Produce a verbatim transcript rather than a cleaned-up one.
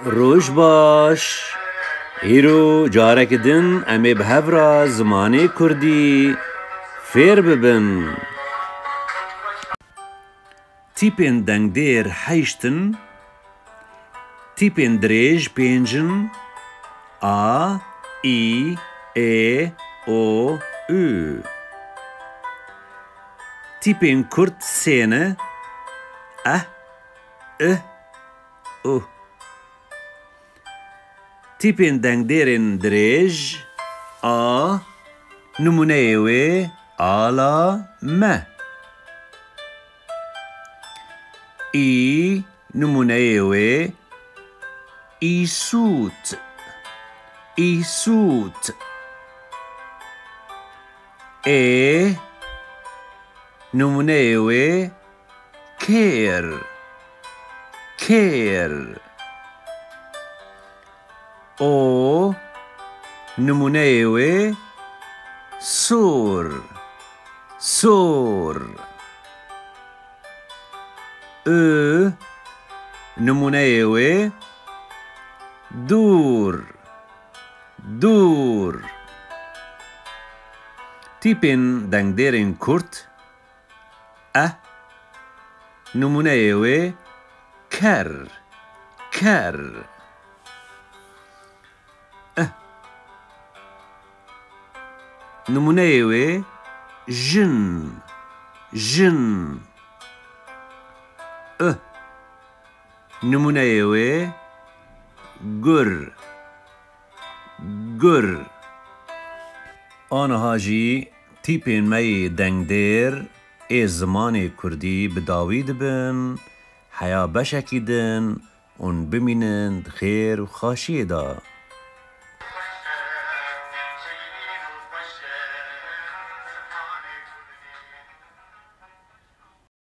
Roj baş. Îro careke din em ê bi hev re zimanê kurdî fêr bibin. Tîpên dengdêr heşt in. Tîpên dirêj pênc in. A, î, ê, o, ü. Tîpên kurt sê ne. Eh, ih, uh. Tîpên dengdêrên dirêj. A, nimûneyê wê ala me. Î, nimûneyê wê îsût, îsût. Ê, nimûneyê wê kêr, kêr. O, nimûneyê wê sor, sor. Ü, nimûneyê wê dûr, dûr. Tîpên dengdêrên kurt. Eh, nimûneyê wê ker, ker. Eh. Nimûneyê wê jin, jin. Ih. Nimûneyê wê gur, gur. Aniha jî tîpên me yê dengdêr ê zimanê kurdî bi dawî dibin, heya beşekî din hûn bimînin di xêr û xaşiyê de.